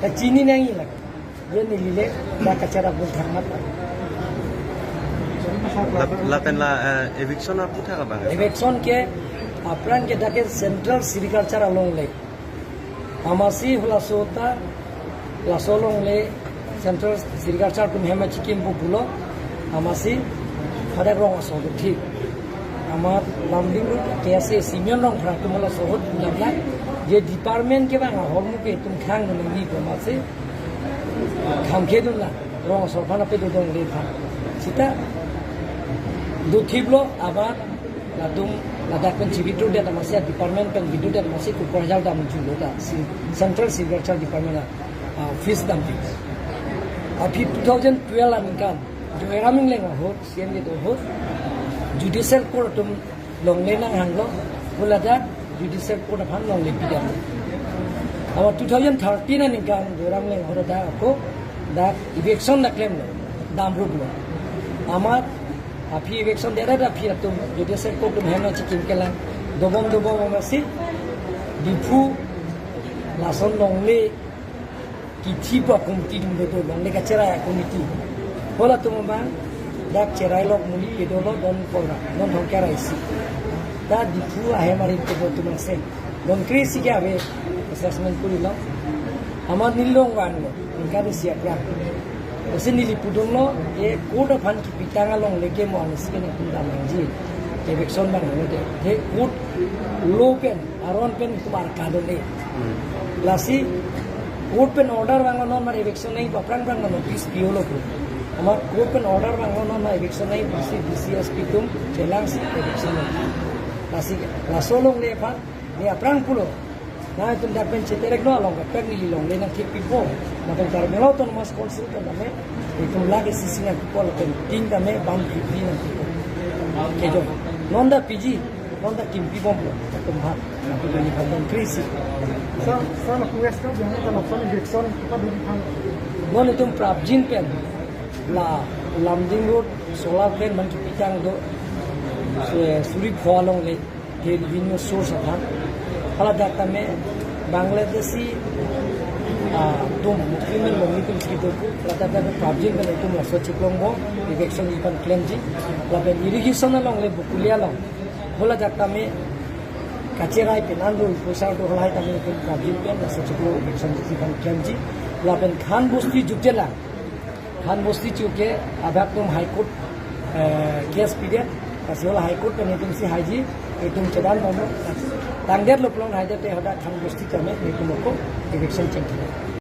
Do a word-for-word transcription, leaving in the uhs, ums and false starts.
Kachini nangji lake. Ye neli le dak kachara bun thangmat. Lap- lapen la, eh, eviction aputhak abang. Eviction ke apran ke dak ke Central Sericulture along le. Amatsi halaso ta laso along le Central Sericulture atum hem achikimpo pulo. Amatsi hadak rong asor do thik. Amat Lumding Road K S A Simeon Rongphar atum halaso ahut damlak. Je department kevang ahormu ke itum khang nangji pu amatsi khang kedun la rong asor aphan ape dodong le aphan. Seta dothiplo amat latum ladak pen chibitu det amatsi department pen bitu det amatsi Kokrajhar damjulo ta si Central Sericulture Department a, a, office dampi. Aphi two thousand twelve aningkan Joyram Engleng ahut, C M kedo ahut, Judicial Court atum longle nanghanglo, pu ladak Judicial Court aphan longle pidam. Amat two thousand thirteen aningkan Joyram Engleng ahut dak ako dak eviction dak klemlo, damruplo. Amat aphi eviction dera da aphi atum Judicial Court atum hem achikim kelang dobom dobom amatsi Diphu lason longle kithi pa committee atum do, longle kacherai committee. Halatum abang dak cherai lok monit kedo lo don kora, don thong kera isi. Ta Diphu ahem arit kedo atum angse don kre-isi ke ave assessment kurilo. Amat neli long vanglo, aningkan isi aphrang. Lasi neli pudunlo, e court aphan kipitang along leke mo ansi ke nangtum dam nangji. Eviction abang nangde. He court law pen, aron pen kumar kadon e. Hmm. Lasi court pen order vanglo non mar eviction nangji pu aphrang aphrang notice pilo ko. Amat court pen order vanglo non mar eviction nangji pusi D C S P atum chelangsi eviction nangji. Lasi laso along le aphan ne aphrang pulo. Nangtum dak pen cheterek no along kaprek neli longle nangthekpipo. Lapen Karbi Anglong Autonomous Council pen tame itum lake sisi nangpipo lapen tin tame bang fifty nangpipo. Kejo. Non dak piji, non dak kimpi bomlo. Atum ha. Atum ni pandang krisis. Sir, sir, la Q S ka biang ka lason eviction kepadun aphan. Non itum prapjin pen la Lumding Road solar plant abang kipitang do. Su-, suri pho along le ke revenue source aphan. Hala dak tame Bangladeshi, ah, atum Muslim along nitum si do pu, hala dak tame prapjin pen itum laso chiklong bo, eviction aphan klemji, lapen irrigation along le Bokolia along. Hala dak tame kacherai pen an do, poisa do, hala tame itum prapjin pen laso chiklong eviction aphan klemji, lapen Khan Bosti jukjelang. Khan Bosti chuke abak atum High Court, eh, case pidet, lasi hala High Court pen itum si haiji, itum chedan bomlo, tangdet lo pulote haidette hadak Khan Bosti tame itum ako eviction chengki.